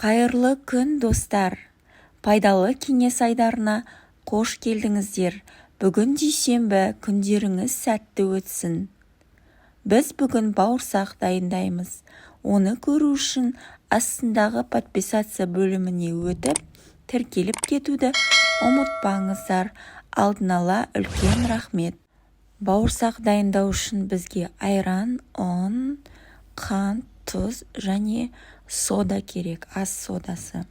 Қайырлы күн, достар! Пайдалы кеңес айдарына қош келдіңіздер! Бүгін дүйсенбі, күндеріңіз сәтті өтсін! Біз бүгін бауырсақ дайындаймыз. Оны көру үшін астындағы «Подписаться» бөліміне өтіп, тіркеліп кетуді ұмытпаңыздар. Алдын ала үлкен рахмет! Бауырсақ дайындау үшін бізге айран, ұн, қант, тұз және сода керек, ас содасы.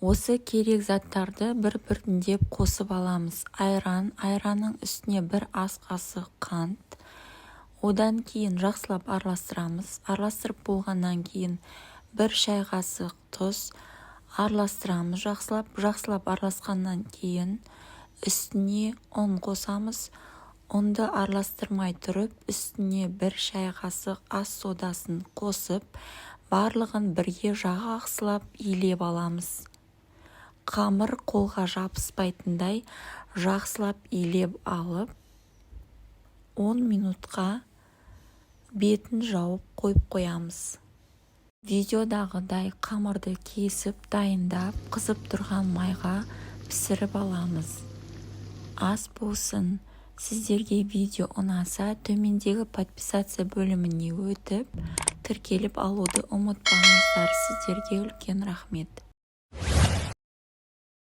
Осы керек заттарды бір-біртіндеп қосып аламыз. Айран, айранның үстіне бір ас қасық қант, одан кейін жақсылап араластырамыз. Араластырып болғаннан кейін бір шай қасық тұз, араластырамыз жақсылап. Жақсылап араласқаннан кейін үстіне ұн қосамыз. Ұнды араластырмай тұрып, үстіне бір шай қасық ас содасын қосып, барлығын бірге жақсылап илеп аламыз. Қамыр қолға жабыспайтындай жақсылап илеп алып, 10 минутқа бетін жауып қойып қоямыз. Видеодағыдай қамырды кесіп дайындап, қызып тұрған майға пісіріп аламыз. Ас болсын! Сіздерге видео ұнаса, төмендегі «Подписаться» бөліміне өтіп, тіркеліп алуды ұмытпаңыздар. Сіздерге үлкен рахмет!